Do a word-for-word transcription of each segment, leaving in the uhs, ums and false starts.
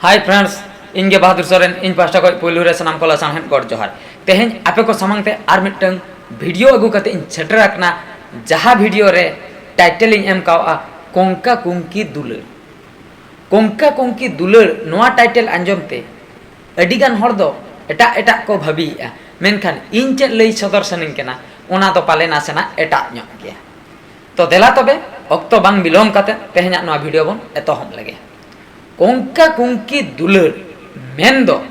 Hi friends, ᱤᱧ ᱜᱮ ᱵᱟᱦᱟᱫᱩᱨ ᱥᱚᱨᱮᱱ᱾ ᱤᱧ ᱯᱟᱦᱴᱟ ᱠᱷᱚᱱ ᱯᱩᱭᱞᱩ ᱨᱮ ᱥᱟᱱᱟᱢ ᱠᱚ ᱞᱟᱥᱟᱲᱦᱮᱫ ᱜᱚᱰ ᱡᱚᱦᱟᱨ᱾ ᱛᱮᱦᱮᱧ ᱟᱯᱮ ᱠᱚ ᱥᱟᱢᱟᱝ ᱛᱮ ᱟᱨ ᱢᱤᱫᱴᱟᱝ ᱵᱷᱤᱰᱤᱭᱳ ᱟᱹᱜᱩ ᱠᱟᱛᱮ ᱤᱧ ᱥᱮᱴᱮᱨ ᱟᱠᱟᱱᱟ, ᱡᱟᱦᱟᱸ ᱵᱷᱤᱰᱤᱭᱳ ᱨᱮ ᱴᱟᱭᱴᱮᱞ ᱤᱧ ᱮᱢ ᱠᱟᱣᱜᱼᱟ ᱠᱚᱝᱠᱟ ᱠᱩᱝᱠᱤ ᱫᱩᱞᱟᱹᱲ᱾ ᱠᱚᱝᱠᱟ ᱠᱩᱝᱠᱤ ᱫᱩᱞᱟᱹᱲ ᱱᱚᱣᱟ ᱴᱟᱭᱴᱮᱞ ᱟᱸᱡᱚᱢ ᱛᱮ ᱟᱹᱰᱤ ᱜᱟᱱ ᱦᱚᱲ ᱫᱚ ᱮᱴᱟᱜ ᱮᱴᱟᱜ ᱠᱚ ᱵᱷᱟᱹᱵᱤᱭᱮᱫᱼᱟ, ᱢᱮᱱᱠᱷᱟᱱ ᱤᱧ ᱪᱮᱫ ᱞᱟᱹᱭ ᱥᱚᱫᱚᱨ ᱥᱟᱱᱟᱧ ᱠᱟᱱᱟ ᱚᱱᱟ ᱫᱚ ᱯᱟᱞᱮ ᱱᱟᱥᱮᱱᱟᱜ ᱮᱴᱟᱜ ᱧᱚᱜ ᱜᱮᱭᱟ᱾ ᱛᱚ ᱫᱮᱞᱟ ᱛᱚᱵᱮ ᱚᱠᱛᱚ ᱵᱟᱝ ᱵᱤᱞᱚᱢ ᱠᱟᱛᱮ ᱛᱮᱦᱮᱧᱟᱜ ᱱᱚᱣᱟ ᱵᱷᱤᱰᱤᱭᱳ ᱵᱚᱱ ᱮᱛᱚᱦᱚᱵ ᱞᱮᱜᱮ᱾ ᱠᱚᱝᱠᱟ ᱠᱩᱝᱠᱤ ᱫᱩᱞᱟᱹᱲ ᱢᱮᱱᱫᱚ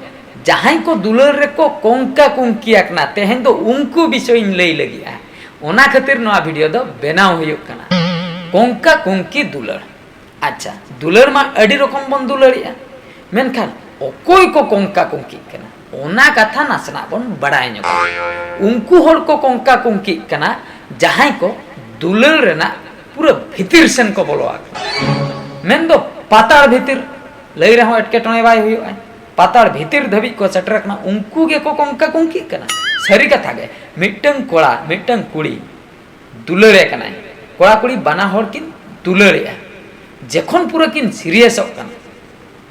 ᱡᱟᱦᱟᱸᱭ ᱠᱚ ᱫᱩᱞᱟᱹᱲ ᱨᱮᱠᱚ ᱠᱚᱝᱠᱟ ᱠᱩᱝᱠᱤ ᱟᱠᱟᱱᱟ, ᱛᱮᱦᱮᱧ ᱫᱚ ᱩᱱᱠᱩ ᱵᱤᱥᱚᱭ ᱤᱧ ᱞᱟᱹᱭ ᱞᱟᱹᱜᱤᱫᱼᱟ᱾ ᱚᱱᱟ ᱠᱷᱟᱹᱛᱤᱨ ᱱᱚᱣᱟ ᱵᱷᱤᱰᱤᱭᱳ ᱫᱚ ᱵᱮᱱᱟᱣ ᱦᱩᱭᱩᱜ ᱠᱟᱱᱟ᱾ ᱠᱚᱝᱠᱟ ᱠᱩᱝᱠᱤ ᱫᱩᱞᱟᱹᱲ᱾ ᱟᱪᱪᱷᱟ, ᱫᱩᱞᱟᱹᱲ ᱢᱟ ᱟᱹᱰᱤ ᱨᱚᱠᱚᱢ ᱵᱚᱱ ᱫᱩᱞᱟᱹᱲᱮᱜᱼᱟ, ᱢᱮᱱᱠᱷᱟᱱ ᱚᱠᱚᱭ ᱠᱚ ᱠᱚᱝᱠᱟ ᱠᱩᱝᱠᱤᱜ ᱠᱟᱱᱟ ᱚᱱᱟ ᱠᱟᱛᱷᱟ ᱱᱟᱥᱮᱱᱟᱜ ᱵᱚᱱ ᱵᱟᱲᱟᱭ ᱧᱚᱜᱟ᱾ ᱩᱱᱠᱩ ᱦᱚᱲ ᱠᱚ ᱠᱚᱝᱠᱟ ᱠᱩᱝᱠᱤᱜ ᱠᱟᱱᱟ ᱡᱟᱦᱟᱸᱭ ᱠᱚ ᱫᱩᱞᱟᱹᱲ ᱨᱮᱱᱟᱜ ᱯᱩᱨᱟᱹ ᱵᱷᱤᱛᱤᱨ ᱥᱮᱱ ᱠᱚ ᱵᱚᱞᱚ ᱟᱠᱟᱱᱟ, ᱢᱮᱱᱫᱚ ᱯᱟᱛᱟᱲ ᱵᱷᱤᱛᱤᱨ᱾ ᱞᱟᱹᱭ ᱨᱮᱦᱚᱸ ᱮᱴᱠᱮᱴᱚᱬᱮ ᱵᱟᱭ ᱦᱩᱭᱩᱜᱼᱟ, ᱯᱟᱛᱟᱲ ᱵᱷᱤᱛᱤᱨ ᱫᱷᱟᱹᱵᱤᱡ ᱠᱚ ᱥᱮᱴᱮᱨ ᱟᱠᱟᱱᱟ, ᱩᱱᱠᱩ ᱜᱮᱠᱚ ᱠᱚᱝᱠᱟ ᱠᱩᱝᱠᱤᱜ ᱠᱟᱱᱟ᱾ ᱥᱟᱹᱨᱤ ᱠᱟᱛᱷᱟ ᱜᱮ, ᱢᱤᱫᱴᱟᱝ ᱠᱚᱲᱟ ᱢᱤᱫᱴᱟᱝ ᱠᱩᱲᱤ ᱫᱩᱞᱟᱹᱲᱮ ᱠᱟᱱᱟᱭ, ᱠᱚᱲᱟ ᱠᱩᱲᱤ ᱵᱟᱱᱟ ᱦᱚᱲ ᱠᱤᱱ ᱫᱩᱞᱟᱹᱲᱮᱜᱼᱟ, ᱡᱚᱠᱷᱚᱱ ᱯᱩᱨᱟᱹ ᱠᱤᱱ ᱥᱤᱨᱤᱭᱟᱥᱚᱜ ᱠᱟᱱᱟ,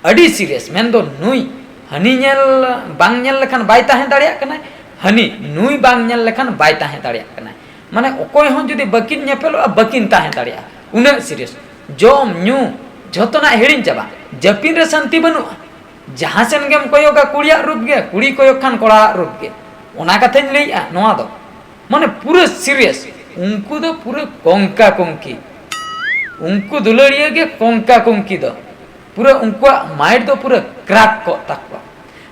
ᱟᱹᱰᱤ ᱥᱤᱨᱤᱭᱟᱥ, ᱢᱮᱱᱫᱚ ᱱᱩᱭ ᱦᱟᱹᱱᱤ ᱧᱮᱞ, ᱵᱟᱝ ᱧᱮᱞ ᱞᱮᱠᱷᱟᱱ ᱵᱟᱭ ᱛᱟᱦᱮᱸ ᱫᱟᱲᱮᱭᱟᱜ ᱠᱟᱱᱟᱭ, ᱦᱟᱹᱱᱤ ᱱᱩᱭ ᱵᱟᱝ ᱧᱮᱞ ᱞᱮᱠᱷᱟᱱ ᱵᱟᱭ ᱛᱟᱦᱮᱸ ᱫᱟᱲᱮᱭᱟᱜ ᱠᱟᱱᱟᱭ᱾ ᱢᱟᱱᱮ ᱚᱠᱚᱭ ᱦᱚᱸ ᱡᱩᱫᱤ ᱵᱟᱹᱠᱤᱱ ᱧᱮᱯᱮᱞᱚᱜᱼᱟ ᱵᱟᱹᱠᱤᱱ ᱛᱟᱦᱮᱸ ᱫᱟᱲᱮᱭᱟᱜᱼᱟ, ᱩᱱᱟᱹᱜ ᱥᱤᱨᱤᱭᱟᱥ᱾ ᱡᱚᱢ ᱧᱩ ᱡᱷᱚᱛᱚᱱᱟᱜ ᱦᱤᱲᱤᱧ ᱪᱟᱵᱟ, ᱡᱟᱹᱯᱤᱫ ᱨᱮ ᱥᱟᱱᱛᱤ ᱵᱟᱹᱱᱩᱜᱼᱟ᱾ ᱡᱟᱦᱟᱸ ᱥᱮᱱ ᱜᱮᱢ ᱠᱚᱭᱚᱜᱟ ᱠᱩᱲᱤᱭᱟᱜ ᱨᱩᱯ ᱜᱮ, ᱠᱩᱲᱤ ᱠᱚᱭᱚᱜ ᱠᱷᱟᱱ ᱠᱚᱲᱟᱣᱟᱜ ᱨᱩᱯ ᱜᱮ᱾ ᱚᱱᱟ ᱠᱟᱛᱷᱟᱧ ᱞᱟᱹᱭᱮᱜᱼᱟ ᱱᱚᱣᱟ ᱫᱚ᱾ ᱢᱟᱱᱮ ᱯᱩᱨᱟᱹ ᱥᱤᱨᱤᱭᱟᱥ᱾ ᱩᱱᱠᱩ ᱫᱚ ᱯᱩᱨᱟᱹ ᱠᱚᱝᱠᱟ ᱠᱚᱝᱠᱤ᱾ ᱩᱱᱠᱩ ᱫᱩᱞᱟᱹᱲᱤᱭᱟᱹ ᱜᱮ ᱠᱚᱝᱠᱟ ᱠᱚᱝᱠᱤ ᱫᱚ᱾ ᱯᱩᱨᱟᱹ ᱩᱱᱠᱩᱣᱟᱜ ᱢᱟᱭᱤᱱᱰ ᱫᱚ ᱯᱩᱨᱟᱹ ᱠᱨᱟᱠ ᱠᱚᱜ ᱛᱟᱠᱚᱣᱟ᱾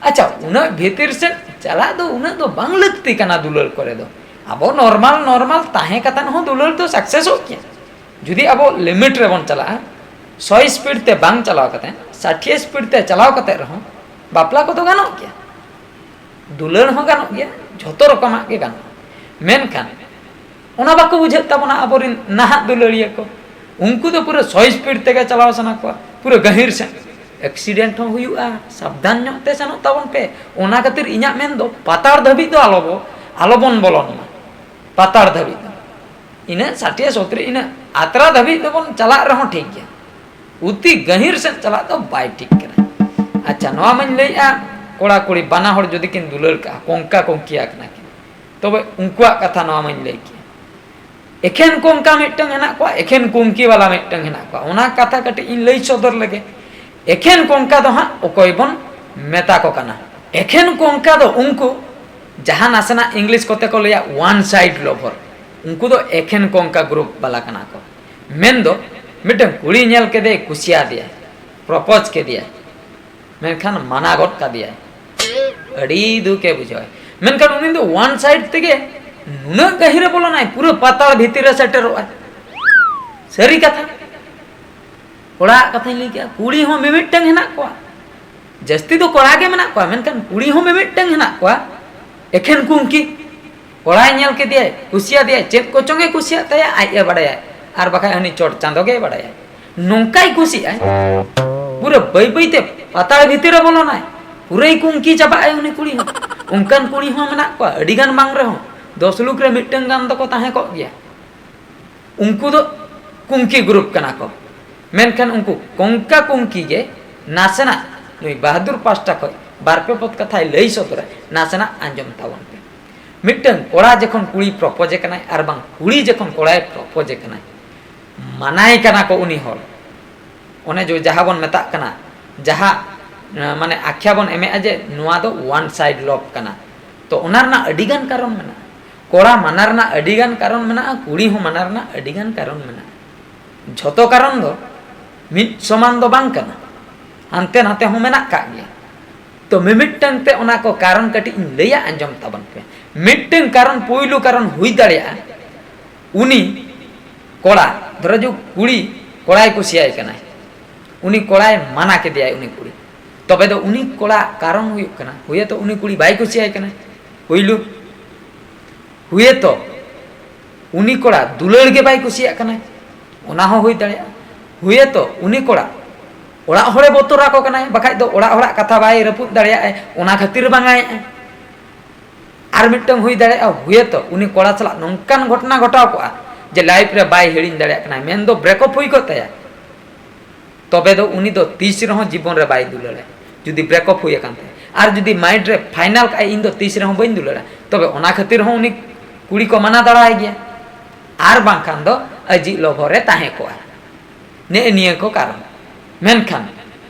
ᱟᱪᱪᱷᱟ, ᱩᱱᱟᱹᱜ ᱵᱷᱤᱛᱤᱨ ᱥᱮᱫ ᱪᱟᱞᱟᱜ ᱫᱚ ᱩᱱᱟᱹᱜ ᱫᱚ ᱵᱟᱝ ᱞᱟᱹᱠᱛᱤ ᱠᱟᱱᱟ ᱫᱩᱞᱟᱹᱲ ᱠᱚᱨᱮ ᱫᱚ᱾ ᱟᱵᱚ ᱱᱚᱨᱢᱟᱞ ᱱᱚᱨᱢᱟᱞ ᱛᱟᱦᱮᱸ ᱠᱟᱛᱮᱫ ᱦᱚᱸ ᱫᱩᱞᱟᱹᱲ ᱫᱚ ᱥᱟᱠᱥᱮᱥᱚᱜ ᱜᱮᱭᱟ᱾ ᱡᱩᱫᱤ ᱟᱵᱚ ᱞᱤᱢᱤᱴ ᱨᱮᱵᱚᱱ ᱪᱟᱞᱟᱜᱼᱟ, ᱥᱚᱭ ᱥᱯᱤᱰ ᱛᱮ ᱵᱟᱝ ᱪᱟᱞᱟᱣ ᱠᱟᱛᱮᱫ ᱥᱟᱴᱷᱤᱭᱟᱹ ᱥᱯᱤᱰ ᱛᱮ ᱪᱟᱞᱟᱣ ᱠᱟᱛᱮᱫ ᱨᱮᱦᱚᱸ ᱵᱟᱯᱞᱟ ᱠᱚᱫᱚ ᱜᱟᱱᱚᱜ ᱜᱮᱭᱟ᱾ ᱫᱩᱞᱟᱹᱲ ᱦᱚᱸ ᱜᱟᱱᱚᱜ ᱜᱮᱭᱟ, ᱡᱷᱚᱛᱚ ᱨᱚᱠᱚᱢᱟᱜ ᱜᱮ ᱜᱟᱱᱚᱜᱼᱟ᱾ ᱢᱮᱱᱠᱷᱟᱱ ᱚᱱᱟ ᱵᱟᱠᱚ ᱵᱩᱡᱷᱟᱹᱜ ᱛᱟᱵᱚᱱᱟ ᱟᱵᱚᱨᱮᱱ ᱱᱟᱦᱟᱜ ᱫᱩᱞᱟᱹᱲᱤᱭᱟᱹ ᱠᱚ᱾ ᱩᱱᱠᱩ ᱫᱚ ᱯᱩᱨᱟᱹ ᱥᱚᱭ ᱥᱯᱤᱰ ᱛᱮᱜᱮ ᱪᱟᱞᱟᱣ ᱥᱟᱱᱟ ᱠᱚᱣᱟ, ᱯᱩᱨᱟᱹ ᱜᱟᱹᱦᱤᱨ ᱥᱮᱫ᱾ ᱮᱠᱥᱤᱰᱮᱱᱴ ᱦᱚᱸ ᱦᱩᱭᱩᱜᱼᱟ, ᱥᱟᱵᱫᱷᱟᱱ ᱧᱚᱜ ᱛᱮ ᱥᱮᱱᱚᱜ ᱛᱟᱵᱚᱱ ᱯᱮ᱾ ᱚᱱᱟ ᱠᱷᱟᱹᱛᱤᱨ ᱤᱧᱟᱹᱜ ᱢᱮᱱ ᱫᱚ ᱯᱟᱛᱟᱲ ᱫᱷᱟᱹᱵᱤᱡ ᱫᱚ ᱟᱞᱚ ᱵᱚ, ᱟᱞᱚ ᱵᱚᱱ ᱵᱚᱞᱚᱱ ᱢᱟ᱾ ᱯᱟᱛᱟᱲ ᱫᱷᱟᱹᱵᱤᱡ ᱫᱚ ᱤᱱᱟᱹᱜ ᱥᱟᱴᱷᱤᱭᱟᱹ ᱥᱚᱛᱨᱤ ᱤᱱᱟᱹᱜ ᱟᱛᱨᱟ ᱫᱷᱟᱹᱵᱤᱡ ᱫᱚᱵᱚᱱ ᱪᱟᱞᱟᱜ ᱨᱮᱦᱚᱸ ᱴᱷᱤᱠ ᱜᱮᱭᱟ, ᱚᱛᱤ ᱜᱟᱹᱦᱤᱨ ᱥᱮᱫ ᱪᱟᱞᱟᱜ ᱫᱚ ᱵᱟᱭ ᱴᱷᱤᱠ ᱠᱟᱱᱟ᱾ ᱟᱪᱪᱷᱟ, ᱱᱚᱣᱟ ᱢᱟᱧ ᱞᱟᱹᱭᱮᱜᱼᱟ, ᱠᱚᱲᱟ ᱠᱩᱲᱤ ᱵᱟᱱᱟ ᱦᱚᱲ ᱡᱩᱫᱤ ᱠᱤᱱ ᱫᱩᱞᱟᱹᱲ ᱠᱟᱜᱼᱟ, ᱠᱚᱝᱠᱟ ᱠᱚᱝᱠᱤ ᱟᱠᱟᱱᱟ ᱠᱤᱱ, ᱛᱚᱵᱮ ᱩᱱᱠᱩᱣᱟᱜ ᱠᱟᱛᱷᱟ ᱱᱚᱣᱟ ᱢᱟᱧ ᱞᱟᱹᱭ ᱠᱮᱭᱟ᱾ ᱮᱠᱷᱮᱱ ᱠᱚᱝᱠᱟ ᱢᱤᱫᱴᱟᱝ ᱦᱮᱱᱟᱜ ᱠᱚᱣᱟ, ᱮᱠᱷᱮᱱ ᱠᱚᱝᱠᱤ ᱵᱟᱞᱟ ᱢᱤᱫᱴᱟᱝ ᱦᱮᱱᱟᱜ ᱠᱚᱣᱟ᱾ ᱚᱱᱟ ᱠᱟᱛᱷᱟ ᱠᱟᱹᱴᱤᱡ ᱤᱧ ᱞᱟᱹᱭ ᱥᱚᱫᱚᱨ ᱞᱮᱜᱮ᱾ ᱮᱠᱷᱮᱱ ᱠᱚᱝᱠᱟ ᱫᱚ ᱦᱟᱸᱜ ᱚᱠᱚᱭ ᱵᱚᱱ ᱢᱮᱛᱟ ᱠᱚ ᱠᱟᱱᱟ? ᱮᱠᱷᱮᱱ ᱠᱚᱝᱠᱟ ᱫᱚ ᱩᱱᱠᱩ ᱡᱟᱦᱟᱸ ᱱᱟᱥᱮᱱᱟᱜ ᱤᱝᱞᱤᱥ ᱠᱚᱛᱮ ᱠᱚ ᱞᱟᱹᱭᱟ one side lover, ᱩᱱᱠᱩ ᱫᱚ ᱮᱠᱷᱮᱱ ᱠᱚᱝᱠᱟ ᱜᱨᱩᱯ ᱵᱟᱞᱟ ᱠᱟᱱᱟ ᱠᱚ᱾ ᱢᱮᱱᱫᱚ ᱢᱤᱫᱴᱟᱝ ᱠᱩᱲᱤ ᱧᱮᱞ ᱠᱮᱫᱮᱭ, ᱠᱩᱥᱤᱭᱟᱫᱮᱭᱟᱭ, ᱯᱨᱚᱯᱳᱡᱽ ᱠᱮᱫᱮᱭᱟᱭ, ᱢᱮᱱᱠᱷᱟᱱ ᱢᱟᱱᱟ ᱜᱚᱫ ᱠᱟᱫᱮᱭᱟᱭ, ᱟᱹᱰᱤ ᱫᱩᱠᱮ ᱵᱩᱡᱷᱟᱹᱣᱟᱭ᱾ ᱢᱮᱱᱠᱷᱟᱱ ᱩᱱᱤ ᱫᱚ one side ᱛᱮᱜᱮ ᱱᱩᱱᱟᱹᱜ ᱜᱟᱹᱦᱤᱨᱮ ᱵᱚᱞᱚᱱᱟᱭ, ᱯᱩᱨᱟᱹ ᱯᱟᱛᱟᱞ ᱵᱷᱤᱛᱤᱨ ᱨᱮ ᱥᱮᱴᱮᱨᱚᱜᱼᱟᱭ᱾ ᱥᱟᱹᱨᱤ ᱠᱟᱛᱷᱟ, ᱠᱚᱲᱟᱣᱟᱜ ᱠᱟᱛᱷᱟᱧ ᱞᱟᱹᱭ ᱠᱮᱜᱼᱟ, ᱠᱩᱲᱤ ᱦᱚᱸ ᱢᱤᱢᱤᱫᱴᱟᱝ ᱦᱮᱱᱟᱜ ᱠᱚᱣᱟ, ᱡᱟᱹᱥᱛᱤ ᱫᱚ ᱠᱚᱲᱟ ᱜᱮ ᱢᱮᱱᱟᱜ ᱠᱚᱣᱟ, ᱢᱮᱱᱠᱷᱟᱱ ᱠᱩᱲᱤ ᱦᱚᱸ ᱢᱤᱢᱤᱫᱴᱟᱝ ᱦᱮᱱᱟᱜ ᱠᱚᱣᱟ, ᱮᱠᱷᱮᱱ ᱠᱩᱝᱠᱤ᱾ ᱠᱚᱲᱟᱭ ᱧᱮᱞ ᱠᱮᱫᱮᱭᱟᱭ, ᱠᱩᱥᱤᱭᱟᱫᱮᱭᱟᱭ, ᱪᱮᱫ ᱠᱚᱪᱚᱝ ᱮ ᱠᱩᱥᱤᱭᱟᱜ ᱛᱟᱭᱟ, ᱟᱡ ᱮ ᱵᱟᱲᱟᱭᱟ, ᱟᱨ ᱵᱟᱠᱷᱟᱡ ᱦᱟᱹᱱᱤ ᱪᱚᱴ ᱪᱟᱸᱫᱚ ᱜᱮᱭ ᱵᱟᱲᱟᱭᱟ᱾ ᱱᱚᱝᱠᱟᱭ ᱠᱩᱥᱤᱜᱼᱟᱭ, ᱯᱩᱨᱟᱹ ᱵᱟᱹᱭ ᱵᱟᱹᱭᱛᱮ ᱯᱟᱛᱟᱞ ᱵᱷᱤᱛᱤᱨ ᱨᱮ ᱵᱚᱞᱚᱱᱟᱭ, ᱯᱩᱨᱟᱹᱭ ᱠᱩᱝᱠᱤ ᱪᱟᱵᱟᱜᱼᱟᱭ ᱩᱱᱤ ᱠᱩᱲᱤ ᱦᱚᱸ᱾ ᱚᱱᱠᱟᱱ ᱠᱩᱲᱤ ᱦᱚᱸ ᱢᱮᱱᱟᱜ ᱠᱚᱣᱟ, ᱟᱹᱰᱤ ᱜᱟᱱ ᱵᱟᱝ ᱨᱮᱦᱚᱸ ᱫᱚᱥ ᱞᱩᱠ ᱨᱮ ᱢᱤᱫᱴᱟᱝ ᱜᱟᱱ ᱫᱚᱠᱚ ᱛᱟᱦᱮᱸ ᱠᱚᱜ ᱜᱮᱭᱟ᱾ ᱩᱱᱠᱩ ᱫᱚ ᱠᱩᱝᱠᱤ ᱜᱨᱩᱯ ᱠᱟᱱᱟ ᱠᱚ᱾ ᱢᱮᱱᱠᱷᱟᱱ ᱩᱱᱠᱩ ᱠᱚᱝᱠᱟ ᱠᱩᱝᱠᱤ ᱜᱮ ᱱᱟᱥᱮᱱᱟᱜ ᱱᱩᱭ ᱵᱟᱦᱟᱫᱩᱨ ᱯᱟᱥᱴᱟ ᱠᱷᱚᱱ ᱵᱟᱨ ᱯᱮ ᱯᱚᱫ ᱠᱟᱛᱷᱟᱭ ᱞᱟᱹᱭ ᱥᱚᱫᱚᱨᱟ, ᱱᱟᱥᱮᱱᱟᱜ ᱟᱸᱡᱚᱢ ᱛᱟᱵᱚᱱ ᱯᱮ᱾ ᱢᱤᱫᱴᱟᱝ ᱠᱚᱲᱟ ᱡᱚᱠᱷᱚᱱ ᱠᱩᱲᱤ ᱯᱨᱚᱯᱳᱡᱮ ᱠᱟᱱᱟᱭ ᱟᱨ ᱵᱟᱝ ᱠᱩᱲᱤ ᱡᱚᱠᱷᱚᱱ ᱠᱚᱲᱟᱭ ᱯᱨᱚᱯᱳᱡᱮ ᱠᱟᱱᱟᱭ, ᱢᱟᱱᱟᱭ ᱠᱟᱱᱟ ᱠᱚ ᱩᱱᱤ ᱦᱚᱲ᱾ ᱚᱱᱮ ᱡᱚ ᱡᱟᱦᱟᱸ ᱵᱚᱱ ᱢᱮᱛᱟᱜ ᱠᱟᱱᱟ, ᱡᱟᱦᱟᱸ, ᱮ, ᱢᱟᱱᱮ ᱟᱠᱷᱭᱟ ᱵᱚᱱ ᱮᱢᱮᱜᱼᱟ ᱡᱮ ᱱᱚᱣᱟ ᱫᱚ one side love ᱠᱟᱱᱟ᱾ ᱛᱚ ᱚᱱᱟ ᱨᱮᱱᱟᱜ ᱟᱹᱰᱤᱜᱟᱱ ᱠᱟᱨᱚᱱ ᱢᱮᱱᱟᱜᱼᱟ᱾ ᱠᱚᱲᱟ ᱢᱟᱱᱟ ᱨᱮᱱᱟᱜ ᱟᱹᱰᱤᱜᱟᱱ ᱠᱟᱨᱚᱱ ᱢᱮᱱᱟᱜᱼᱟ, ᱠᱩᱲᱤ ᱦᱚᱸ ᱢᱟᱱᱟ ᱨᱮᱱᱟᱜ ᱟᱹᱰᱤᱜᱟᱱ ᱠᱟᱨᱚᱱ ᱢᱮᱱᱟᱜᱼᱟ᱾ ᱡᱷᱚᱛᱚ ᱠᱟᱨᱚᱱ ᱫᱚ ᱢᱤᱫ ᱥᱚᱢᱟᱱ ᱫᱚ ᱵᱟᱝ ᱠᱟᱱᱟ, ᱦᱟᱱᱛᱮ ᱱᱟᱛᱮ ᱦᱚᱸ ᱢᱮᱱᱟᱜ ᱠᱟᱜ ᱜᱮᱭᱟ᱾ ᱛᱚ ᱢᱤᱢᱤᱫᱴᱟᱝ ᱛᱮ ᱚᱱᱟ ᱠᱚ ᱠᱟᱨᱚᱱ ᱠᱟᱹᱴᱤᱡ ᱤᱧ ᱞᱟᱹᱭᱟ, ᱟᱸᱡᱚᱢ ᱛᱟᱵᱚᱱ ᱯᱮ᱾ ᱢᱤᱫᱴᱟᱝ ᱠᱟᱨᱚᱱ, ᱯᱩᱭᱞᱩ ᱠᱟᱨᱚᱱ ᱦᱩᱭ ᱫᱟᱲᱮᱭᱟᱜᱼᱟ, ᱩᱱᱤ ᱠᱚᱲᱟ, ᱫᱷᱚᱨᱚ ᱡᱩ ᱠᱩᱲᱤ ᱠᱚᱲᱟᱭ ᱠᱩᱥᱤᱭᱟᱭ ᱠᱟᱱᱟᱭ, ᱩᱱᱤ ᱠᱚᱲᱟᱭ ᱢᱟᱱᱟ ᱠᱮᱫᱮᱭᱟᱭ ᱩᱱᱤ ᱠᱩᱲᱤ, ᱛᱚᱵᱮ ᱫᱚ ᱩᱱᱤ ᱠᱚᱲᱟ ᱠᱟᱨᱚᱱ ᱦᱩᱭᱩᱜ ᱠᱟᱱᱟ, ᱦᱩᱭᱮᱛᱚ ᱩᱱᱤ ᱠᱩᱲᱤ ᱵᱟᱭ ᱠᱩᱥᱤᱭᱟᱭ ᱠᱟᱱᱟᱭ ᱯᱩᱭᱞᱩ, ᱦᱩᱭᱮᱛᱚ ᱩᱱᱤ ᱠᱚᱲᱟ ᱫᱩᱞᱟᱹᱲ ᱜᱮ ᱵᱟᱭ ᱠᱩᱥᱤᱭᱟᱜ ᱠᱟᱱᱟᱭ, ᱚᱱᱟ ᱦᱚᱸ ᱦᱩᱭ ᱫᱟᱲᱮᱭᱟᱜᱼᱟ᱾ ᱦᱩᱭᱮᱛᱚ ᱩᱱᱤ ᱠᱚᱲᱟ ᱚᱲᱟᱜ ᱦᱚᱲᱮ ᱵᱚᱛᱚᱨ ᱟᱠᱚ ᱠᱟᱱᱟᱭ, ᱵᱟᱠᱷᱟᱡ ᱫᱚ ᱚᱲᱟᱜ ᱦᱚᱲᱟᱜ ᱠᱟᱛᱷᱟ ᱵᱟᱭ ᱨᱟᱹᱯᱩᱫ ᱫᱟᱲᱮᱭᱟᱜᱼᱟᱭ, ᱚᱱᱟ ᱠᱷᱟᱹᱛᱤᱨ ᱵᱟᱝᱟᱭᱮᱫᱼᱟᱭ᱾ ᱟᱨ ᱢᱤᱫᱴᱟᱝ ᱦᱩᱭ ᱫᱟᱲᱮᱭᱟᱜᱼᱟ, ᱦᱩᱭᱮᱛᱚ ᱩᱱᱤ ᱠᱚᱲᱟ ᱥᱟᱞᱟᱜ ᱱᱚᱝᱠᱟᱱ ᱜᱷᱚᱴᱚᱱᱟ ᱜᱷᱚᱴᱟᱣ ᱠᱚᱜᱼᱟ ᱡᱮ ᱞᱟᱭᱤᱯᱷ ᱨᱮ ᱵᱟᱭ ᱦᱤᱲᱤᱧ ᱫᱟᱲᱮᱭᱟᱜ ᱠᱟᱱᱟ, ᱢᱮᱱᱫᱚ ᱵᱨᱮᱠᱚᱯ ᱦᱩᱭ ᱠᱚᱜ ᱛᱟᱭᱟ, ᱛᱚᱵᱮ ᱫᱚ ᱩᱱᱤ ᱫᱚ ᱛᱤᱥ ᱨᱮᱦᱚᱸ ᱡᱤᱵᱚᱱ ᱨᱮ ᱵᱟᱭ ᱫᱩᱞᱟᱹᱲᱟ᱾ ᱡᱩᱫᱤ ᱵᱨᱮᱠᱚᱯ ᱦᱩᱭ ᱟᱠᱟᱱ ᱛᱟᱭᱟ, ᱟᱨ ᱡᱩᱫᱤ ᱢᱟᱭᱤᱱᱰ ᱨᱮ ᱯᱷᱟᱭᱱᱟᱞ ᱠᱟᱜᱼᱟᱭ, "ᱤᱧ ᱫᱚ ᱛᱤᱥ ᱨᱮᱦᱚᱸ ᱵᱟᱹᱧ ᱫᱩᱞᱟᱹᱲᱟ", ᱛᱚᱵᱮ ᱚᱱᱟ ᱠᱷᱟᱹᱛᱤᱨ ᱦᱚᱸ ᱩᱱᱤ ᱠᱩᱲᱤ ᱠᱚ ᱢᱟᱱᱟ ᱫᱟᱲᱮᱭᱟᱭ ᱜᱮᱭᱟ, ᱟᱨ ᱵᱟᱝᱠᱷᱟᱱ ᱫᱚ ᱟᱡᱤᱡ ᱞᱚᱵᱷᱚ ᱨᱮ ᱛᱟᱦᱮᱸ ᱠᱚᱜᱼᱟ᱾ ᱱᱮᱜᱼᱮ ᱱᱤᱭᱟᱹ ᱠᱚ ᱠᱟᱨᱚᱱ᱾ ᱢᱮᱱᱠᱷᱟᱱ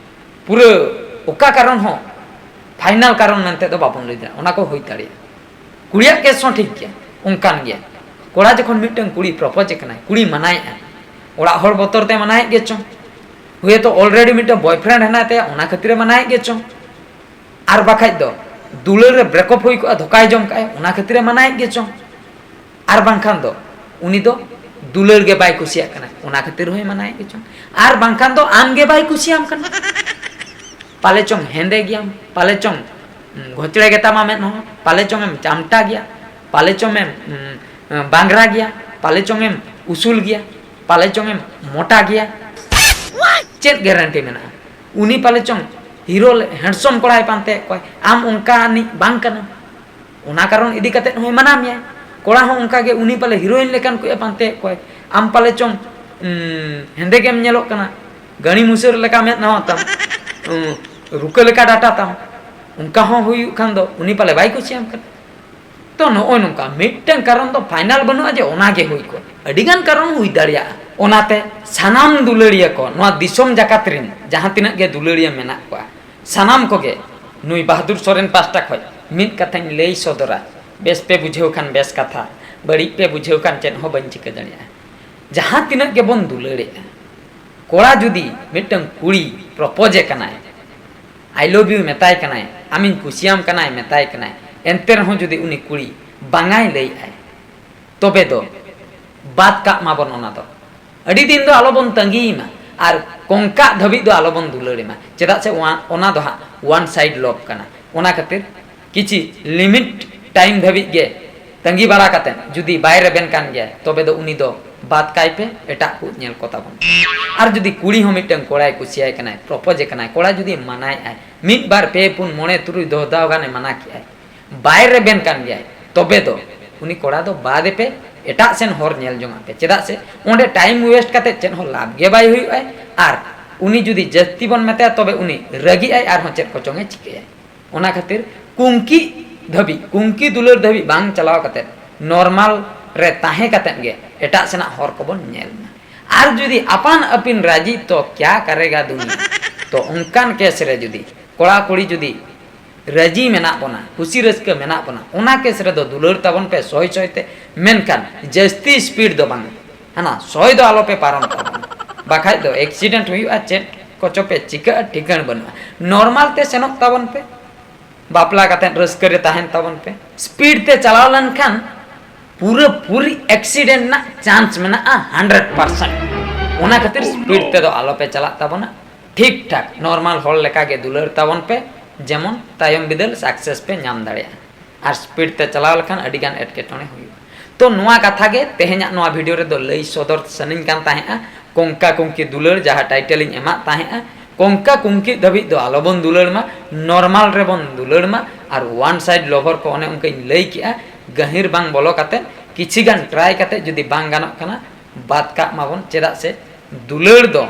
ᱯᱩᱨᱟᱹ ᱚᱠᱟ ᱠᱟᱨᱚᱱ ᱦᱚᱸ ᱯᱷᱟᱭᱱᱟᱞ ᱠᱟᱨᱚᱱ ᱢᱮᱱᱛᱮ ᱫᱚ ᱵᱟᱵᱚᱱ ᱞᱟᱹᱭ ᱫᱟᱲᱮᱭᱟᱜᱼᱟ, ᱚᱱᱟ ᱠᱚ ᱦᱩᱭ ᱫᱟᱲᱮᱭᱟᱜᱼᱟ᱾ ᱠᱩᱲᱤᱭᱟᱜ ᱠᱮᱥ ᱦᱚᱸ ᱴᱷᱤᱠ ᱜᱮᱭᱟ, ᱚᱱᱠᱟᱱ ᱜᱮᱭᱟ᱾ ᱠᱚᱲᱟ ᱡᱚᱠᱷᱚᱱ ᱢᱤᱫᱴᱟᱝ ᱠᱩᱲᱤ ᱯᱨᱚᱯᱳᱡᱽ ᱮ ᱠᱟᱱᱟᱭ, ᱠᱩᱲᱤ ᱢᱟᱱᱟᱭᱮᱫᱼᱟ, ᱚᱲᱟᱜ ᱦᱚᱲ ᱵᱚᱛᱚᱨ ᱛᱮ ᱢᱟᱱᱟᱭᱮᱫ ᱜᱮ ᱪᱚᱝ, ᱦᱳᱭᱛᱳ ᱚᱞᱨᱮᱰᱤ ᱢᱤᱫᱴᱟᱝ ᱵᱚᱭᱯᱷᱨᱮᱱᱰ ᱦᱮᱱᱟᱭ ᱛᱟᱭᱟ, ᱚᱱᱟ ᱠᱷᱟᱹᱛᱤᱨ ᱮ ᱢᱟᱱᱟᱭᱮᱫ ᱜᱮ ᱪᱚᱝ, ᱟᱨ ᱵᱟᱠᱷᱟᱡ ᱫᱚ ᱫᱩᱞᱟᱹᱲ ᱨᱮ ᱵᱨᱮᱠᱚᱯ ᱦᱩᱭ ᱠᱚᱜᱼᱟ, ᱫᱷᱳᱠᱟᱭ ᱡᱚᱢ ᱠᱟᱜᱼᱟᱭ, ᱚᱱᱟ ᱠᱷᱟᱹᱛᱤᱨ ᱮ ᱢᱟᱱᱟᱭᱮᱫ ᱜᱮ ᱪᱚᱝ, ᱟᱨ ᱵᱟᱝᱠᱷᱟᱱ ᱫᱚ ᱩᱱᱤ ᱫᱚ ᱫᱩᱞᱟᱹᱲ ᱜᱮ ᱵᱟᱭ ᱠᱩᱥᱤᱭᱟᱜ ᱠᱟᱱᱟ, ᱚᱱᱟ ᱠᱷᱟᱹᱛᱤᱨ ᱦᱚᱸᱭ ᱢᱟᱱᱟᱭᱮᱫ ᱜᱮ ᱪᱚᱝ, ᱟᱨ ᱵᱟᱝᱠᱷᱟᱱ ᱫᱚ ᱟᱢ ᱜᱮ ᱵᱟᱭ ᱠᱩᱥᱤᱭᱟᱢ ᱠᱟᱱᱟ᱾ ᱯᱟᱞᱮ ᱪᱚᱝ ᱦᱮᱸᱫᱮ ᱜᱮᱭᱟᱢ, ᱯᱟᱞᱮ ᱪᱚᱝ, ᱩᱸ, ᱜᱷᱚᱪᱲᱮ ᱜᱮᱛᱟᱢᱟ ᱢᱮᱫ ᱦᱚᱸ, ᱯᱟᱞᱮ ᱪᱚᱝ ᱮᱢ ᱪᱟᱢᱴᱟ ᱜᱮᱭᱟ, ᱯᱟᱞᱮ ᱪᱚᱝ ᱮᱢ, ᱩᱸ, ᱵᱟᱝᱜᱽᱨᱟ ᱜᱮᱭᱟ, ᱯᱟᱞᱮ ᱪᱚᱝ ᱮᱢ ᱩᱥᱩᱞ ᱜᱮᱭᱟ, ᱯᱟᱞᱮ ᱪᱚᱝ ᱮᱢ ᱢᱚᱴᱟ ᱜᱮᱭᱟ᱾ ᱪᱮᱫ ᱜᱮᱨᱮᱱᱴᱤ ᱢᱮᱱᱟᱜᱼᱟ? ᱩᱱᱤ ᱯᱟᱞᱮ ᱪᱚᱝ ᱦᱤᱨᱳ ᱦᱮᱱᱰᱥᱚᱢ ᱠᱚᱲᱟᱭ ᱯᱟᱱᱛᱮᱭᱮᱫ ᱠᱚᱣᱟᱭ, ᱟᱢ ᱚᱱᱠᱟᱱᱤᱡ ᱵᱟᱝ ᱠᱟᱱᱟᱢ᱾ ᱚᱱᱟ ᱠᱟᱨᱚᱱ ᱤᱫᱤ ᱠᱟᱛᱮᱫ ᱦᱚᱸᱭ ᱢᱟᱱᱟ ᱢᱮᱭᱟᱭ᱾ ᱠᱚᱲᱟ ᱦᱚᱸ ᱚᱱᱠᱟ ᱜᱮ, ᱩᱱᱤ ᱯᱟᱞᱮ ᱦᱤᱨᱳᱭᱤᱱ ᱞᱮᱠᱟᱱ ᱠᱚᱭ ᱯᱟᱱᱛᱮᱭᱮᱫ ᱠᱚᱣᱟᱭ, ᱟᱢ ᱯᱟᱞᱮ ᱪᱚᱝ, ᱩᱸ, ᱦᱮᱸᱫᱮ ᱜᱮᱢ ᱧᱮᱞᱚᱜ ᱠᱟᱱᱟ, ᱜᱟᱹᱲᱤ ᱢᱩᱥᱟᱹᱨ ᱞᱮᱠᱟ ᱢᱮᱫ ᱱᱟᱣᱟ ᱛᱟᱢ, ᱩᱸ, ᱨᱩᱠᱟᱹ ᱞᱮᱠᱟ ᱰᱟᱴᱟ ᱛᱟᱢ, ᱚᱱᱠᱟ ᱦᱚᱸ ᱦᱩᱭᱩᱜ ᱠᱷᱟᱱ ᱫᱚ ᱩᱱᱤ ᱯᱟᱞᱮ ᱵᱟᱭ ᱠᱩᱥᱤᱭᱟᱢ ᱠᱟᱱᱟ᱾ ᱛᱚ, ᱱᱚᱜᱼᱚᱭ ᱱᱚᱝᱠᱟ ᱢᱤᱫᱴᱟᱝ ᱠᱟᱨᱚᱱ ᱫᱚ ᱯᱷᱟᱭᱱᱟᱞ ᱵᱟᱹᱱᱩᱜᱼᱟ ᱡᱮ ᱚᱱᱟ ᱜᱮ ᱦᱩᱭ ᱠᱚᱜᱼᱟ, ᱟᱹᱰᱤᱜᱟᱱ ᱠᱟᱨᱚᱱ ᱦᱩᱭ ᱫᱟᱲᱮᱭᱟᱜᱼᱟ᱾ ᱚᱱᱟᱛᱮ ᱥᱟᱱᱟᱢ ᱫᱩᱞᱟᱹᱲᱤᱭᱟᱹ ᱠᱚ, ᱱᱚᱣᱟ ᱫᱤᱥᱚᱢ ᱡᱟᱠᱟᱛ ᱨᱤᱱ ᱡᱟᱦᱟᱸ ᱛᱤᱱᱟᱹᱜ ᱜᱮ ᱫᱩᱞᱟᱹᱲᱤᱭᱟᱹ ᱢᱮᱱᱟᱜ ᱠᱚᱣᱟ, ᱥᱟᱱᱟᱢ ᱠᱚᱜᱮ ᱱᱩᱭ ᱵᱟᱦᱟᱫᱩᱨ ᱥᱚᱨᱮᱱ ᱯᱟᱦᱴᱟ ᱠᱷᱚᱱ ᱢᱤᱫ ᱠᱟᱛᱷᱟᱧ ᱞᱟᱹᱭ ᱥᱚᱫᱚᱨᱟ, ᱵᱮᱥ ᱯᱮ ᱵᱩᱡᱷᱟᱹᱣ ᱠᱷᱟᱱ ᱵᱮᱥ ᱠᱟᱛᱷᱟ, ᱵᱟᱹᱲᱤᱡ ᱯᱮ ᱵᱩᱡᱷᱟᱹᱣ ᱠᱷᱟᱱ ᱪᱮᱫ ᱦᱚᱸ ᱵᱟᱹᱧ ᱪᱤᱠᱟᱹ ᱫᱟᱲᱮᱭᱟᱜᱼᱟ᱾ ᱡᱟᱦᱟᱸ ᱛᱤᱱᱟᱹᱜ ᱜᱮᱵᱚᱱ ᱫᱩᱞᱟᱹᱲᱮᱜᱼᱟ, ᱠᱚᱲᱟ ᱡᱩᱫᱤ ᱢᱤᱫᱴᱟᱝ ᱠᱩᱲᱤ ᱯᱨᱚᱯᱳᱡᱽ ᱮ ᱠᱟᱱᱟᱭ, "I love you" ᱢᱮᱛᱟᱭ ᱠᱟᱱᱟᱭ, "ᱟᱢᱤᱧ ᱠᱩᱥᱤᱭᱟᱢ ᱠᱟᱱᱟᱭ" ᱢᱮᱛᱟᱭ ᱠᱟᱱᱟᱭ, ᱮᱱᱛᱮ ᱨᱮᱦᱚᱸ ᱡᱩᱫᱤ ᱩᱱᱤ ᱠᱩᱲᱤ ᱵᱟᱝᱟᱭ ᱞᱟᱹᱭᱮᱫᱼᱟᱭ, ᱛᱚᱵᱮ ᱫᱚ ᱵᱟᱫ ᱠᱟᱜ ᱢᱟᱵᱚᱱ ᱚᱱᱟ ᱫᱚ᱾ ᱟᱹᱰᱤ ᱫᱤᱱ ᱫᱚ ᱟᱞᱚᱵᱚᱱ ᱛᱟᱺᱜᱤᱭᱮ ᱢᱟ ᱟᱨ ᱠᱚᱝᱠᱟᱜ ᱫᱷᱟᱹᱵᱤᱡ ᱫᱚ ᱟᱞᱚᱵᱚᱱ ᱫᱩᱞᱟᱹᱲᱮ ᱢᱟ, ᱪᱮᱫᱟᱜ ᱥᱮ ᱚᱱᱟ, ᱚᱱᱟ ᱫᱚ ᱦᱟᱸᱜ ᱚᱣᱟᱱ ᱥᱟᱭᱤᱰ ᱞᱚᱵᱷ ᱠᱟᱱᱟ᱾ ᱚᱱᱟ ᱠᱷᱟᱹᱛᱤᱨ ᱠᱤᱪᱷᱤ ᱞᱤᱢᱤᱴ ᱴᱟᱭᱤᱢ ᱫᱷᱟᱹᱵᱤᱡ ᱜᱮ ᱛᱟᱺᱜᱤ ᱵᱟᱲᱟ ᱠᱟᱛᱮᱫ ᱡᱩᱫᱤ ᱵᱟᱭ ᱨᱮᱵᱮᱱ ᱠᱟᱱ ᱜᱮᱭᱟ, ᱛᱚᱵᱮ ᱫᱚ ᱩᱱᱤ ᱫᱚ ᱵᱟᱫ ᱠᱟᱭ ᱯᱮ, ᱮᱴᱟᱜ ᱠᱚ ᱧᱮᱞ ᱠᱚ ᱛᱟᱵᱚᱱ᱾ ᱟᱨ ᱡᱩᱫᱤ ᱠᱩᱲᱤ ᱦᱚᱸ ᱢᱤᱫᱴᱟᱝ ᱠᱚᱲᱟᱭ ᱠᱩᱥᱤᱭᱟᱭ ᱠᱟᱱᱟᱭ, ᱯᱨᱚᱯᱳᱡᱽ ᱮ ᱠᱟᱱᱟᱭ, ᱠᱚᱲᱟ ᱡᱩᱫᱤ ᱢᱟᱱᱟᱭᱮᱫ ᱟᱭ, ᱢᱤᱫ ᱵᱟᱨ ᱯᱮ ᱯᱩᱱ ᱢᱚᱬᱮ ᱛᱩᱨᱩᱭ ᱫᱚᱥ ᱫᱷᱟᱣ ᱜᱟᱱᱮ ᱢᱟᱱᱟ ᱠᱮᱜᱼᱟᱭ, ᱵᱟᱭ ᱨᱮᱵᱮᱱ ᱠᱟᱱ ᱜᱮᱭᱟᱭ, ᱛᱚᱵᱮ ᱫᱚ ᱩᱱᱤ ᱠᱚᱲᱟ ᱫᱚ ᱵᱟᱫ ᱮᱯᱮ, ᱮᱴᱟᱜ ᱥᱮᱱ ᱦᱚᱨ ᱧᱮᱞ ᱡᱚᱝ ᱟᱯᱮ᱾ ᱪᱮᱫᱟᱜ ᱥᱮ ᱚᱸᱰᱮ ᱴᱟᱭᱤᱢ ᱣᱮᱥᱴ ᱠᱟᱛᱮ ᱪᱮᱫ ᱦᱚᱸ ᱞᱟᱵᱷ ᱜᱮ ᱵᱟᱭ ᱦᱩᱭᱩᱜᱼᱟ᱾ ᱟᱨ ᱩᱱᱤ ᱡᱩᱫᱤ ᱡᱟᱹᱥᱛᱤ ᱵᱚᱱ ᱢᱮᱛᱟᱭᱟ, ᱛᱚᱵᱮ ᱩᱱᱤ ᱨᱟᱹᱜᱤᱜ ᱟᱭ, ᱟᱨᱦᱚᱸ ᱪᱮᱫ ᱠᱚᱪᱚᱝ ᱮ ᱪᱤᱠᱟᱹᱭᱟ᱾ ᱚᱱᱟ ᱠᱷᱟᱹᱛᱤᱨ ᱠᱩᱝᱠᱤ ᱫᱷᱟᱹᱵᱤᱡ, ᱠᱩᱝᱠᱤ ᱫᱩᱞᱟᱹᱲ ᱫᱷᱟᱹᱵᱤᱡ ᱵᱟᱝ ᱪᱟᱞᱟᱣ ᱠᱟᱛᱮ, ᱱᱚᱨᱢᱟᱞ ᱨᱮ ᱛᱟᱦᱮᱸ ᱠᱟᱛᱮ ᱜᱮ ᱮᱴᱟᱜ ᱥᱮᱱᱟᱜ ᱦᱚᱨ ᱠᱚᱵᱚᱱ ᱧᱮᱞ ᱢᱟ᱾ ᱟᱨ ᱡᱩᱫᱤ ᱟᱯᱟᱱ ᱟᱹᱯᱤᱱ ᱨᱟᱹᱡᱤ, ᱛᱚ ᱠᱭᱟ ᱠᱟᱨᱮᱜᱟ ᱫᱩᱱᱤᱭᱟ᱾ ᱛᱚ ᱚᱱᱠᱟᱱ ᱠᱮᱥ ᱨᱮ ᱡᱩᱫᱤ ᱠᱚᱲᱟ ᱠᱩᱲᱤ ᱡᱩᱫᱤ ᱨᱟᱹᱡᱤ ᱢᱮᱱᱟᱜ ᱵᱚᱱᱟ, ᱠᱩᱥᱤ ᱨᱟᱹᱥᱠᱟᱹ ᱢᱮᱱᱟᱜ ᱵᱚᱱᱟ, ᱚᱱᱟ ᱠᱮᱥ ᱨᱮᱫᱚ ᱫᱩᱞᱟᱹᱲ ᱛᱟᱵᱚᱱ ᱯᱮ ᱥᱚᱭ ᱥᱚᱭ ᱛᱮ, ᱢᱮᱱᱠᱷᱟᱱ ᱡᱟᱹᱥᱛᱤ ᱥᱯᱤᱰ ᱫᱚ ᱵᱟᱝ, ᱦᱟᱱᱟ ᱥᱚᱭ ᱫᱚ ᱟᱞᱚ ᱯᱮ ᱯᱟᱨᱚᱢ ᱛᱟᱵᱚᱱᱟ, ᱵᱟᱠᱷᱟᱡ ᱫᱚ ᱮᱠᱥᱤᱰᱮᱱᱴ ᱦᱩᱭᱩᱜᱼᱟ, ᱪᱮᱫ ᱠᱚᱪᱚ ᱯᱮ ᱪᱤᱠᱟᱹᱜᱼᱟ, ᱴᱷᱤᱠᱟᱹᱬ ᱵᱟᱹᱱᱩᱜᱼᱟ᱾ ᱱᱚᱨᱢᱟᱞ ᱛᱮ ᱥᱮᱱᱚᱜ ᱛᱟᱵᱚᱱ ᱯᱮ, ᱵᱟᱯᱞᱟ ᱠᱟᱛᱮᱫ ᱨᱟᱹᱥᱠᱟᱹ ᱨᱮ ᱛᱟᱦᱮᱱ ᱛᱟᱵᱚᱱ ᱯᱮ᱾ ᱥᱯᱤᱰ ᱛᱮ ᱪᱟᱞᱟᱣ ᱞᱮᱱᱠᱷᱟᱱ ᱯᱩᱨᱟᱹ ᱯᱩᱨᱤ ᱮᱠᱥᱤᱰᱮᱱᱴ ᱨᱮᱱᱟᱜ ᱪᱟᱱᱥ ᱢᱮᱱᱟᱜᱼᱟ ᱦᱟᱱᱰᱨᱮᱰ ᱯᱟᱨᱥᱮᱱᱴ᱾ ᱚᱱᱟ ᱠᱷᱟᱹᱛᱤᱨ ᱥᱯᱤᱰ ᱛᱮᱫᱚ ᱟᱞᱚ ᱯᱮ ᱪᱟᱞᱟᱜ ᱛᱟᱵᱚᱱᱟ, ᱴᱷᱤᱠ ᱴᱷᱟᱠ ᱱᱚᱨᱢᱟᱞ ᱦᱚᱲ ᱞᱮᱠᱟ ᱜᱮ ᱫᱩᱞᱟᱹᱲ ᱛᱟᱵᱚᱱ ᱯᱮ, ᱡᱮᱢᱚᱱ ᱛᱟᱭᱚᱢ ᱵᱤᱫᱟᱹᱞ ᱥᱟᱠᱥᱮᱥ ᱯᱮ ᱧᱟᱢ ᱫᱟᱲᱮᱭᱟᱜᱼᱟ᱾ ᱟᱨ ᱥᱯᱤᱰ ᱛᱮ ᱪᱟᱞᱟᱣ ᱞᱮᱠᱷᱟᱱ ᱟᱹᱰᱤ ᱜᱟᱱ ᱮᱴᱠᱮᱴᱚᱬᱮ ᱦᱩᱭᱩᱜᱼᱟ᱾ ᱛᱚ ᱱᱚᱣᱟ ᱠᱟᱛᱷᱟ ᱜᱮ ᱛᱮᱦᱮᱧᱟᱜ ᱱᱚᱣᱟ ᱵᱷᱤᱰᱤᱭᱳ ᱨᱮᱫᱚ ᱞᱟᱹᱭ ᱥᱚᱫᱚᱨ ᱥᱟᱱᱟᱧ ᱠᱟᱱ ᱛᱟᱦᱮᱸᱜᱼᱟ, ᱠᱚᱝᱠᱟ ᱠᱚᱝᱠᱤ ᱫᱩᱞᱟᱹᱲ, ᱡᱟᱦᱟᱸ ᱴᱟᱭᱴᱮᱞ ᱤᱧ ᱮᱢᱟᱜ ᱛᱟᱦᱮᱸᱜᱼᱟ, ᱠᱚᱝᱠᱟ ᱠᱚᱝᱠᱤ ᱫᱷᱟᱹᱵᱤᱡ ᱫᱚ ᱟᱞᱚᱵᱚᱱ ᱫᱩᱞᱟᱹᱲ ᱢᱟ, ᱱᱚᱨᱢᱟᱞ ᱨᱮᱵᱚᱱ ᱫᱩᱞᱟᱹᱲ ᱢᱟ᱾ ᱟᱨ ᱚᱣᱟᱱ ᱥᱟᱭᱤᱰ ᱞᱚᱵᱷᱟᱨ ᱠᱚ ᱚᱱᱮ ᱚᱱᱠᱟᱧ ᱞᱟᱹᱭ ᱠᱮᱜᱼᱟ, ᱜᱟᱹᱦᱤᱨ ᱵᱟᱝ ᱵᱚᱞᱚ ᱠᱟᱛᱮ ᱠᱤᱪᱷᱤ ᱜᱟᱱ ᱴᱨᱟᱭ ᱠᱟᱛᱮ ᱡᱩᱫᱤ ᱵᱟᱝ ᱜᱟᱱᱚᱜ ᱠᱟᱱᱟ, ᱵᱟᱫ ᱠᱟᱜ ᱢᱟᱵᱚᱱ, ᱪᱮᱫᱟᱜ ᱥᱮ ᱫᱩᱞᱟᱹᱲ ᱫᱚ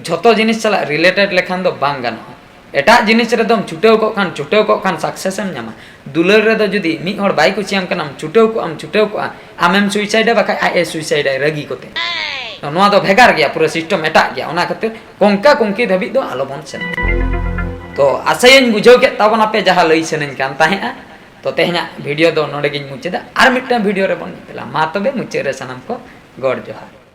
ᱡᱷᱚᱛᱚ ᱡᱤᱱᱤᱥ ᱥᱟᱞᱟᱜ ᱨᱤᱞᱮᱴᱮᱰ ᱞᱮᱠᱷᱟᱱ ᱫᱚ ᱵᱟᱝ ᱜᱟᱱᱚᱜᱼᱟ᱾ ᱮᱴᱟᱜ ᱡᱤᱱᱤᱥ ᱨᱮᱫᱚᱢ ᱪᱷᱩᱴᱟᱹᱣ ᱠᱚᱜ ᱠᱷᱟᱱ, ᱪᱷᱩᱴᱟᱹᱣ ᱠᱚᱜ ᱠᱷᱟᱱ ᱥᱟᱠᱥᱮᱥ ᱮᱢ ᱧᱟᱢᱟ᱾ ᱫᱩᱞᱟᱹᱲ ᱨᱮᱫᱚ ᱡᱩᱫᱤ ᱢᱤᱫ ᱦᱚᱲ ᱵᱟᱭ ᱠᱩᱥᱤᱭᱟᱢ ᱠᱟᱱᱟᱢ, ᱪᱷᱩᱴᱟᱹᱣ ᱠᱚᱜ ᱟᱢ, ᱪᱷᱩᱴᱟᱹᱣ ᱠᱚᱜᱼᱟ, ᱟᱢᱮᱢ ᱥᱩᱭᱥᱟᱭᱤᱰᱟ, ᱵᱟᱠᱷᱟᱡ ᱟᱡ ᱮ ᱥᱩᱭᱥᱟᱭᱤᱰᱟᱭ ᱨᱟᱹᱜᱤ ᱠᱚᱛᱮ᱾ ᱱᱚᱣᱟ ᱫᱚ ᱵᱷᱮᱜᱟᱨ ᱜᱮᱭᱟ, ᱯᱩᱨᱟᱹ ᱥᱤᱥᱴᱮᱢ ᱮᱴᱟᱜ ᱜᱮᱭᱟ᱾ ᱚᱱᱟ ᱠᱷᱟᱹᱛᱤᱨ ᱠᱚᱝᱠᱟ ᱠᱚᱝᱠᱤ ᱫᱷᱟᱹᱵᱤᱡ ᱫᱚ ᱟᱞᱚᱵᱚᱱ ᱥᱮᱱᱚᱜᱼᱟ᱾ ᱛᱚ ᱟᱥᱟᱭᱟᱹᱧ ᱵᱩᱡᱷᱟᱹᱣ ᱠᱮᱫ ᱛᱟᱵᱚᱱᱟᱯᱮ ᱡᱟᱦᱟᱸ ᱞᱟᱹᱭ ᱥᱟᱱᱟᱧ ᱠᱟᱱ ᱛᱟᱦᱮᱸᱜᱼᱟ᱾ ᱛᱚ ᱛᱮᱦᱮᱧᱟᱜ ᱵᱷᱤᱰᱤᱭᱳ ᱫᱚ ᱱᱚᱰᱮ ᱜᱤᱧ ᱢᱩᱪᱟᱹᱫᱟ, ᱟᱨ ᱢᱤᱫᱴᱟᱝ ᱵᱷᱤᱰᱤᱭᱳ ᱨᱮᱵᱚᱱ ᱧᱮᱯᱮᱞᱟ᱾ ᱢᱟ ᱛᱚᱵᱮ ᱢᱩᱪᱟᱹᱫ ᱨᱮ ᱥᱟᱱᱟᱢ ᱠᱚ ᱜᱚᱰ ᱡᱚᱦᱟᱨ᱾